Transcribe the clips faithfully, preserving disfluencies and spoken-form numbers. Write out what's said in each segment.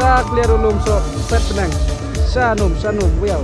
Clear u num so, set benang. Sha num, sha num, wiaw.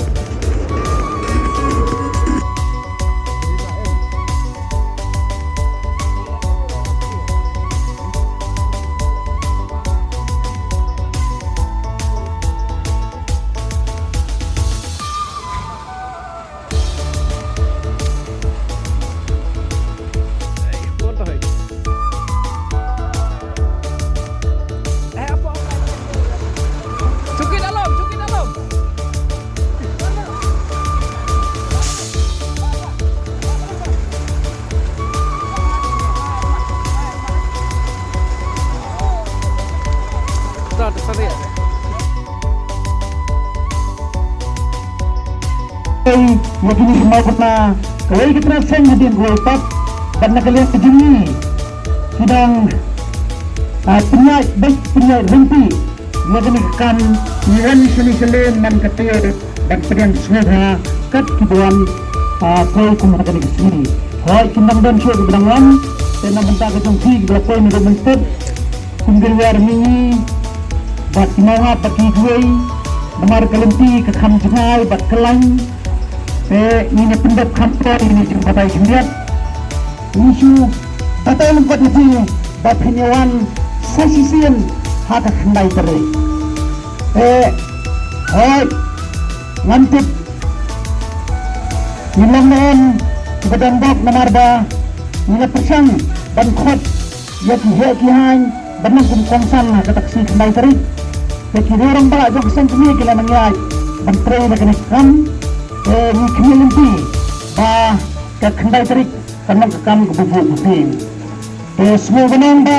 Ei, ïa kine ki mawkynmaw, kawei ka tnat seng hadien kawei pat, bad na ka liang ka jong ngi, ki dang, ah, pynïaid beit pynïaid ryntih ïa kane ka kam, ngi wan shane shalem man ka te, ban pdiang sngewbha kat ki don, ah, kawei kum ha kane ka sngi. Hooid, kin dang don shuh kiba dang wan, te na bynta ka jong phi kiba la poi naduh mynstep, kum ki rwai mihngi bad ki mawngap bad kiwei, namar ka lynti ka kham jngai bad ka lain, te ngin ïa pyndep kham poi ïa kine ki jingbatai khyndiat. Ngi shu batai lyngkot ïa phi ba phin ïa wan sa shisien ha ka khyndai tarik. Te hooid, ngan tip ngi long ne em kiba don bok, namar ba ngi la pyrshang ban khot ïa ki heh ki haiñ ban long kum kongsan ha kata ka sngi khyndai tarik. Te ki riew rangbah jong ka seng kmie ki la nang ïaid ban trei na kane ka kam. Te ngi khmih lynti ba ka khyndai tarik kan long ka kam kaba buh ba phi. Te sngewbha ban ong ba